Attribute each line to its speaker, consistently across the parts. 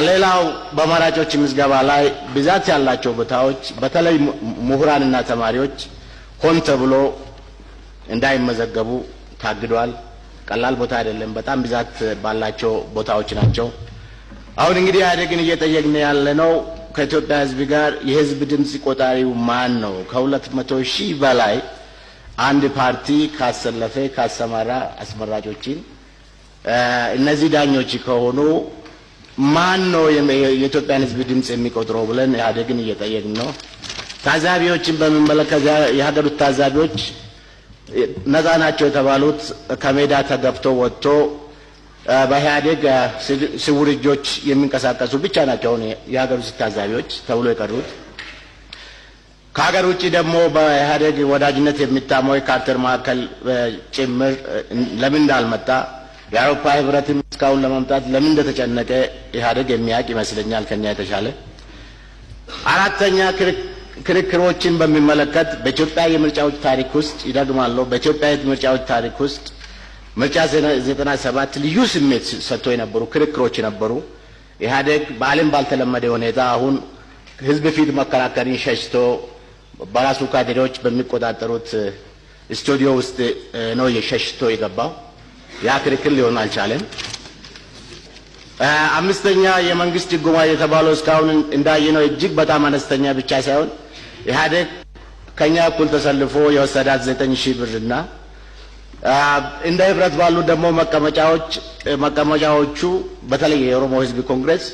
Speaker 1: ሌላው በመራጮች ምዝገባ ላይ ብዛት ያላቸው ቦታዎች በተለይ ምሁራንና ተማሪዎች ሆን ተብሎ እንዳይመዘገቡ ታግዷል። ቀላል ቦታ አይደለም። በጣም ብዛት ባላቸው ቦታዎች ናቸው። አሁን እንግዲህ ኢህአዴግን እየጠየቅን ያለነው ከኢትዮጵያ ሕዝብ ጋር የሕዝብ ድምፅ ቆጣሪው ማን ነው? ከ200,000 በላይ አንድ ፓርቲ ካሰለፈ ካሰማራ አስመራጮችን እነዚህ ዳኞች ከሆኑ ማን ነው የኢትዮጵያን ሕዝብ ድምፅ የሚቆጥረው ብለን ኢህአዴግን እየጠየቅን ነው። ታዛቢዎችን በሚመለከት የሀገሪቱ ታዛቢዎች ነፃ ናቸው የተባሉት ከሜዳ ተገፍቶ ወጥቶ በኢህአዴግ ስውር እጆች የሚንቀሳቀሱ ብቻ ናቸው አሁን የሀገር ውስጥ ታዛቢዎች ተብሎ የቀሩት። ከሀገር ውጭ ደግሞ በኢህአዴግ ወዳጅነት የሚታማው የካርተር ማዕከል ጭምር ለምን እንዳልመጣ፣ የአውሮፓ ህብረትም እስካሁን ለመምጣት ለምን እንደተጨነቀ ኢህአዴግ የሚያውቅ ይመስለኛል ከኛ የተሻለ። አራተኛ ክርክሮችን በሚመለከት በኢትዮጵያ የምርጫዎች ታሪክ ውስጥ፣ ይደግማለሁ፣ በኢትዮጵያ የምርጫዎች ታሪክ ውስጥ ምርጫ 97 ልዩ ስሜት ሰጥቶ የነበሩ ክርክሮች ነበሩ። ኢህአዴግ በዓለም ባልተለመደ ሁኔታ አሁን ህዝብ ፊት መከራከርን ሸሽቶ በራሱ ካድሬዎች በሚቆጣጠሩት ስቱዲዮ ውስጥ ነው የሸሽቶ የገባው። ያ ክርክር ሊሆን አልቻለም። አምስተኛ የመንግስት ድጎማ የተባለው እስካሁን እንዳየነው እጅግ በጣም አነስተኛ ብቻ ሳይሆን ኢህአዴግ ከኛ እኩል ተሰልፎ የወሰዳት 9,000 ብርና እንደ ህብረት ባሉ ደግሞ መቀመጫዎቹ በተለይ የኦሮሞ ህዝብ ኮንግረስ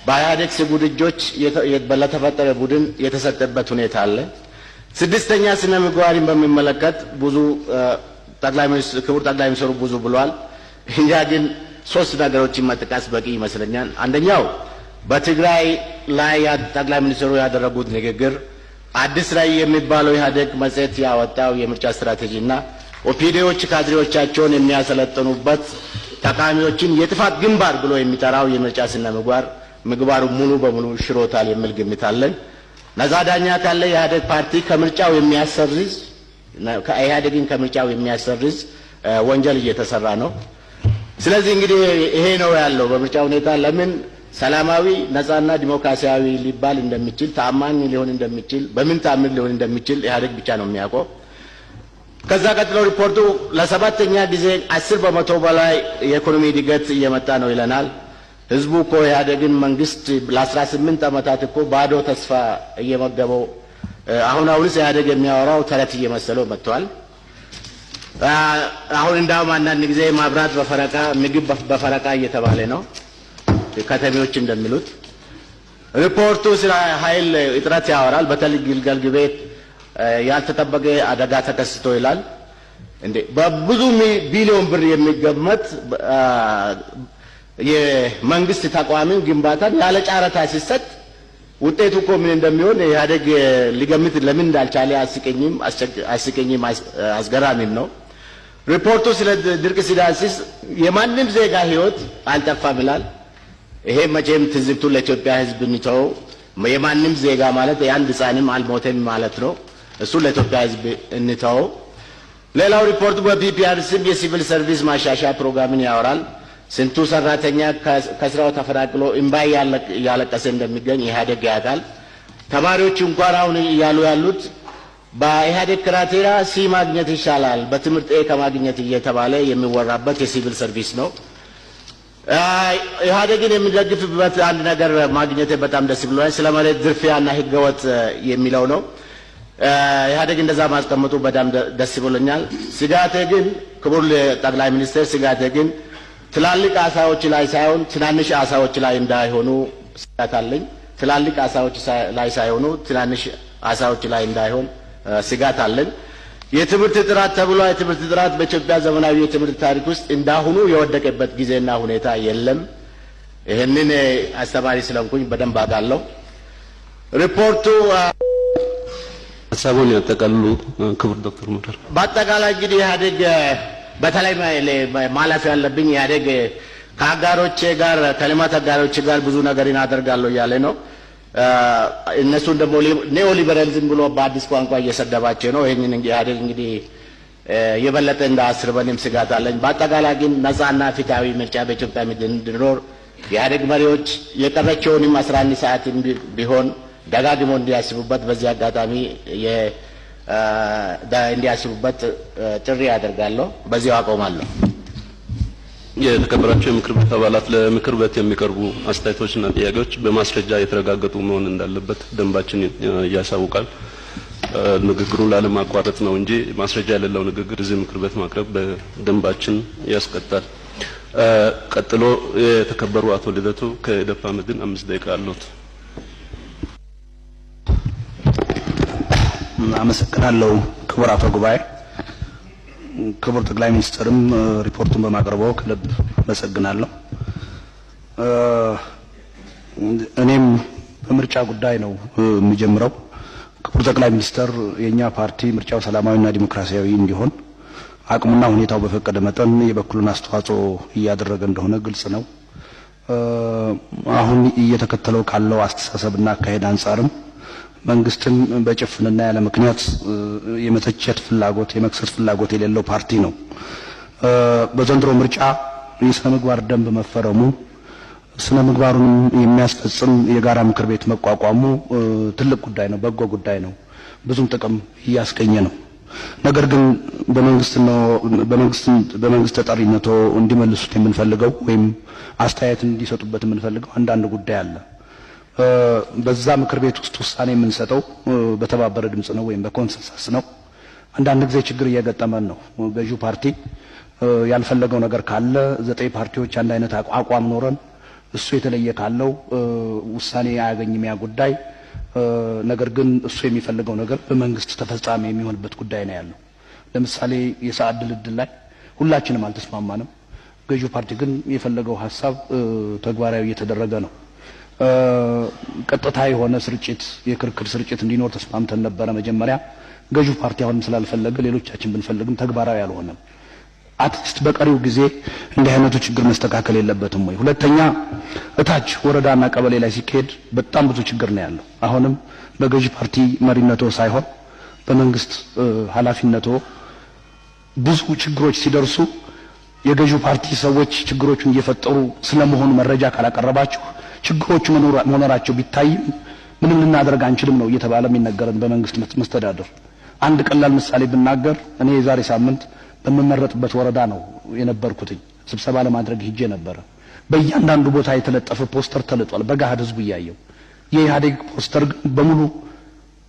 Speaker 1: በኢህአዴግ ስውር እጆች ለተፈጠረ ቡድን የተሰጠበት ሁኔታ አለ። ስድስተኛ ስነ ምግባርን በሚመለከት ብዙ ጠቅላይ ሚኒስትር ክቡር ጠቅላይ ሚኒስትሩ ብዙ ብሏል። እኛ ግን ሶስት ነገሮችን መጥቀስ በቂ ይመስለኛል። አንደኛው በትግራይ ላይ ጠቅላይ ሚኒስትሩ ያደረጉት ንግግር፣ አዲስ ራዕይ የሚባለው ኢህአዴግ መጽሔት ያወጣው የምርጫ ስትራቴጂና ኦፒዲዎች ካድሬዎቻቸውን የሚያሰለጥኑበት ተቃዋሚዎችን የጥፋት ግንባር ብሎ የሚጠራው የምርጫ ስነ ምግባር ምግባሩ ሙሉ በሙሉ ሽሮታል የሚል ግምት አለን። ነጻ ዳኛ ካለ የኢህአዴግ ፓርቲ ከምርጫው የሚያሰርዝ፣ ኢህአዴግን ከምርጫው የሚያሰርዝ ወንጀል እየተሰራ ነው። ስለዚህ እንግዲህ ይሄ ነው ያለው በምርጫ ሁኔታ ለምን ሰላማዊ ነጻና ዲሞክራሲያዊ ሊባል እንደሚችል፣ ተአማኝ ሊሆን እንደሚችል፣ በምን ታምር ሊሆን እንደሚችል ኢህአዴግ ብቻ ነው የሚያውቀው። ከዛ ቀጥሎ ሪፖርቱ ለሰባተኛ ጊዜ 10% በላይ የኢኮኖሚ እድገት እየመጣ ነው ይለናል። ህዝቡ እኮ ኢህአዴግን መንግስት ለ18 ዓመታት እኮ ባዶ ተስፋ እየመገበው አሁን አሁንስ ኢህአዴግ የሚያወራው ተረት እየመሰለው መጥቷል። አሁን እንዳውም አንዳንድ ጊዜ ማብራት በፈረቃ፣ ምግብ በፈረቃ እየተባለ ነው ከተሜዎች እንደሚሉት። ሪፖርቱ ስለ ኃይል እጥረት ያወራል። በተለይ ግልገል ግቤ ያልተጠበቀ አደጋ ተከስቶ ይላል። እንዴ፣ በብዙ ቢሊዮን ብር የሚገመት የመንግስት ተቋምን ግንባታን ያለ ጨረታ ሲሰጥ ውጤቱ እኮ ምን እንደሚሆን ኢህአዴግ ሊገምት ለምን እንዳልቻለ አስቂኝም አስገራሚም ነው። ሪፖርቱ ስለ ድርቅ ሲዳስስ የማንም ዜጋ ህይወት አልጠፋም ይላል። ይሄ መቼም ትዝብቱን ለኢትዮጵያ ህዝብ እንተው። የማንም ዜጋ ማለት የአንድ ህፃንም አልሞተም ማለት ነው። እሱ ለኢትዮጵያ ህዝብ እንተው። ሌላው ሪፖርቱ በ PPR ስም የሲቪል ሰርቪስ ማሻሻያ ፕሮግራምን ያወራል። ስንቱ ሰራተኛ ከስራው ተፈናቅሎ እምባ እያለቀሰ እንደሚገኝ ኢህአዴግ ያውቃል። ተማሪዎች እንኳን አሁን እያሉ ያሉት በኢህአዴግ criteria C ማግኘት ይሻላል በትምህርት A ከማግኘት እየተባለ የሚወራበት የሲቪል ሰርቪስ ነው። ኢህአዴግን የሚደግፍበት አንድ ነገር ማግኘቴ በጣም ደስ ብሎኛል። ስለ መሬት ዝርፊያና ህገወጥ የሚለው ነው። ኢህአዴግ እንደዛ ማስቀመጡ በጣም ደስ ብሎኛል። ስጋቴ ግን ክቡር ጠቅላይ ሚኒስትር፣ ስጋቴ ግን ትላልቅ አሳዎች ላይ ሳይሆን ትናንሽ አሳዎች ላይ እንዳይሆኑ ስጋት አለኝ። ትላልቅ አሳዎች ላይ ሳይሆኑ ትናንሽ አሳዎች ላይ እንዳይሆን ስጋት አለኝ። የትምህርት ጥራት ተብሎ የትምህርት ጥራት በኢትዮጵያ ዘመናዊ የትምህርት ታሪክ ውስጥ እንዳሁኑ የወደቀበት ጊዜና ሁኔታ የለም። ይህንን አስተማሪ ስለሆንኩኝ በደንብ አውቃለሁ። ሪፖርቱ
Speaker 2: ሀሳቡን ያጠቃልሉ ክቡር ዶክተር መረራ።
Speaker 1: በአጠቃላይ እንግዲህ ኢህአዴግ በተለይ ማለፍ ያለብኝ ኢህአዴግ ከአጋሮቼ ጋር ከልማት አጋሮቼ ጋር ብዙ ነገርን አደርጋለሁ እያለ ነው። እነሱን ደግሞ ኒዮ ሊበራሊዝም ብሎ በአዲስ ቋንቋ እየሰደባቸው ነው። ይህንን ኢህአዴግ እንግዲህ የበለጠ እንዳያስርበንም ስጋት አለኝ። በአጠቃላይ ግን ነጻና ፍትሃዊ ምርጫ በኢትዮጵያ ምድር እንዲኖር የኢህአዴግ መሪዎች የቀረችውንም 11 ሰዓት ቢሆን ደጋግሞ እንዲያስቡበት በዚህ አጋጣሚ እንዲያስቡበት ጥሪ አደርጋለሁ። በዚያው አቆማለሁ።
Speaker 2: የተከበራችሁ የምክር ቤት አባላት፣ ለምክር ቤት የሚቀርቡ አስተያየቶችና ጥያቄዎች በማስረጃ የተረጋገጡ መሆን እንዳለበት ደንባችን ያሳውቃል። ንግግሩን ላለማቋረጥ ነው እንጂ ማስረጃ የሌለው ንግግር እዚህ ምክር ቤት ማቅረብ በደንባችን ያስቀጣል። ቀጥሎ የተከበሩ አቶ ልደቱ ከኢዴፓ መድን 5 ደቂቃ አለዎት።
Speaker 3: አመሰግናለሁ ክቡር አፈ ጉባኤ። ክቡር ጠቅላይ ሚኒስትርም ሪፖርቱን በማቅረበው ከልብ አመሰግናለሁ። እኔም በምርጫ ጉዳይ ነው የሚጀምረው። ክቡር ጠቅላይ ሚኒስትር፣ የኛ ፓርቲ ምርጫው ሰላማዊና ዲሞክራሲያዊ እንዲሆን አቅሙና ሁኔታው በፈቀደ መጠን የበኩሉን አስተዋጽኦ እያደረገ እንደሆነ ግልጽ ነው። አሁን እየተከተለው ካለው አስተሳሰብና አካሄድ አንጻርም መንግስትን በጭፍንና ያለ ምክንያት የመተቸት ፍላጎት፣ የመክሰስ ፍላጎት የሌለው ፓርቲ ነው። በዘንድሮ ምርጫ የስነ ምግባር ደንብ መፈረሙ፣ ስነ ምግባሩን የሚያስፈጽም የጋራ ምክር ቤት መቋቋሙ ትልቅ ጉዳይ ነው፣ በጎ ጉዳይ ነው። ብዙም ጥቅም እያስገኘ ነው። ነገር ግን በመንግስት ተጠሪነቶ እንዲመልሱት የምንፈልገው ወይም አስተያየት እንዲሰጡበት የምንፈልገው አንዳንድ ጉዳይ አለ። በዛ ምክር ቤት ውስጥ ውሳኔ የምንሰጠው በተባበረ ድምጽ ነው ወይም በ consensus ነው። አንዳንድ ጊዜ ችግር እየገጠመን ነው። ገዢው ፓርቲ ያልፈለገው ነገር ካለ፣ 9 ፓርቲዎች አንድ አይነት አቋም ኖረን እሱ የተለየ ካለው ውሳኔ አያገኝም ያ ጉዳይ። ነገር ግን እሱ የሚፈልገው ነገር በመንግስት ተፈጻሚ የሚሆንበት ጉዳይ ነው ያለው። ለምሳሌ የሰዓት ድልድል ላይ ሁላችንም አልተስማማንም። ገዢው ፓርቲ ግን የፈለገው ሀሳብ ተግባራዊ እየተደረገ ነው። ቀጥታ የሆነ ስርጭት፣ የክርክር ስርጭት እንዲኖር ተስማምተን ነበረ መጀመሪያ። ገዢው ፓርቲ አሁንም ስላልፈለገ ሌሎቻችን ብንፈልግም ተግባራዊ አልሆነም። At least በቀሪው ጊዜ እንዲህ አይነቱ ችግር መስተካከል የለበትም ወይ? ሁለተኛ፣ እታች ወረዳና ቀበሌ ላይ ሲካሄድ በጣም ብዙ ችግር ነው ያለው። አሁንም በገዢ ፓርቲ መሪነቶ ሳይሆን በመንግስት ኃላፊነቶ ብዙ ችግሮች ሲደርሱ የገዢው ፓርቲ ሰዎች ችግሮቹን እየፈጠሩ ስለመሆኑ መረጃ ካላቀረባችሁ ችግሮቹ መኖራቸው ቢታይም ምንም ልናደርግ አንችልም ነው እየተባለ የሚነገረን በመንግስት መስተዳድር። አንድ ቀላል ምሳሌ ብናገር፣ እኔ የዛሬ ሳምንት በምመረጥበት ወረዳ ነው የነበርኩትኝ። ስብሰባ ለማድረግ ሂጄ ነበረ። በእያንዳንዱ ቦታ የተለጠፈ ፖስተር ተልጧል። በገሃድ ህዝቡ እያየው። የኢህአዴግ ፖስተር ግን በሙሉ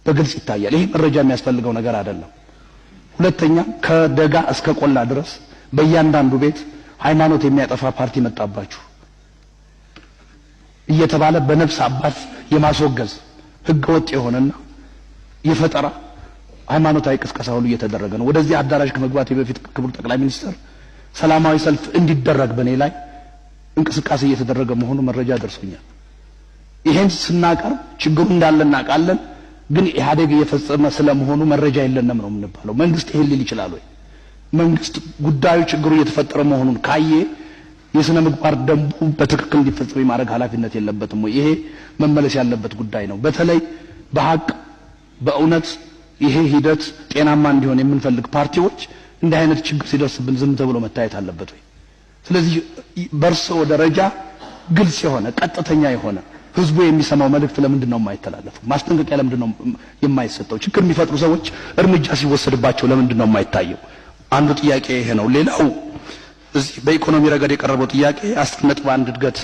Speaker 3: በግልጽ ይታያል። ይሄ መረጃ የሚያስፈልገው ነገር አይደለም። ሁለተኛ፣ ከደጋ እስከ ቆላ ድረስ በእያንዳንዱ ቤት ሃይማኖት የሚያጠፋ ፓርቲ መጣባችሁ እየተባለ በነፍስ አባት የማስወገዝ ህገወጥ የሆነና የፈጠራ ሃይማኖታዊ ቅስቀሳ ሁሉ እየተደረገ ነው። ወደዚህ አዳራሽ ከመግባቴ በፊት ክቡር ጠቅላይ ሚኒስትር፣ ሰላማዊ ሰልፍ እንዲደረግ በእኔ ላይ እንቅስቃሴ እየተደረገ መሆኑ መረጃ ደርሶኛል። ይሄን ስናቀርብ ችግሩ እንዳለ እናውቃለን፣ ግን ኢህአዴግ እየፈጸመ ስለመሆኑ መረጃ የለንም ነው የምንባለው። መንግስት ይሄን ሊል ይችላል ወይ? መንግስት ጉዳዩ ችግሩ እየተፈጠረ መሆኑን ካየ የስነ ምግባር ደንቡ በትክክል እንዲፈጸም የማድረግ ኃላፊነት የለበትም ወይ? ይሄ መመለስ ያለበት ጉዳይ ነው። በተለይ በሀቅ በእውነት ይሄ ሂደት ጤናማ እንዲሆን የምንፈልግ ፓርቲዎች እንዲህ አይነት ችግር ሲደርስብን ዝም ተብሎ መታየት አለበት ወይ? ስለዚህ በእርስዎ ደረጃ ግልጽ የሆነ፣ ቀጥተኛ የሆነ፣ ህዝቡ የሚሰማው መልእክት ለምንድን ነው የማይተላለፈው? ማስጠንቀቂያ ለምንድን ነው የማይሰጠው? ችግር የሚፈጥሩ ሰዎች እርምጃ ሲወሰድባቸው ለምንድን ነው የማይታየው? አንዱ ጥያቄ ይሄ ነው። ሌላው እዚህ በኢኮኖሚ ረገድ የቀረበው ጥያቄ 10.1 እድገት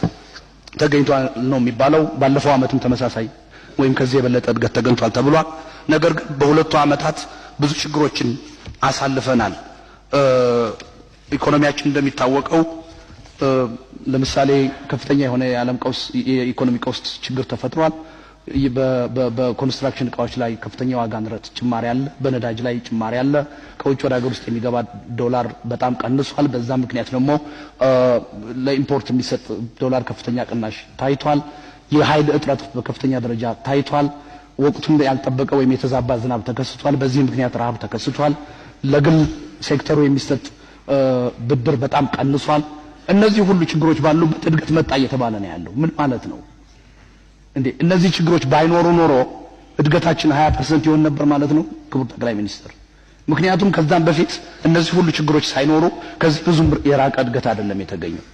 Speaker 3: ተገኝቷል ነው የሚባለው። ባለፈው ዓመትም ተመሳሳይ ወይም ከዚህ የበለጠ እድገት ተገኝቷል ተብሏል። ነገር ግን በሁለቱ ዓመታት ብዙ ችግሮችን አሳልፈናል። ኢኮኖሚያችን እንደሚታወቀው ለምሳሌ ከፍተኛ የሆነ የዓለም ቀውስ፣ የኢኮኖሚ ቀውስ ችግር ተፈጥሯል። በኮንስትራክሽን እቃዎች ላይ ከፍተኛ ዋጋ ንረት ጭማሪ አለ። በነዳጅ ላይ ጭማሪ አለ። ከውጭ ወደ ሀገር ውስጥ የሚገባ ዶላር በጣም ቀንሷል። በዛ ምክንያት ደግሞ ለ import የሚሰጥ ዶላር ከፍተኛ ቅናሽ ታይቷል። የኃይል እጥረት በከፍተኛ ደረጃ ታይቷል። ወቅቱን ያልጠበቀ ወይም የተዛባ ዝናብ ተከስቷል። በዚህ ምክንያት ረሃብ ተከስቷል። ለግል ሴክተሩ የሚሰጥ ብድር በጣም ቀንሷል። እነዚህ ሁሉ ችግሮች ባሉበት እድገት መጣ እየተባለ ነው ያለው። ምን ማለት ነው እንዴ? እነዚህ ችግሮች ባይኖሩ ኖሮ እድገታችን 20% ይሆን ነበር ማለት ነው ክቡር ጠቅላይ ሚኒስትር? ምክንያቱም ከዛም በፊት እነዚህ ሁሉ ችግሮች ሳይኖሩ ከዚህ ብዙም የራቀ እድገት አይደለም የተገኘው።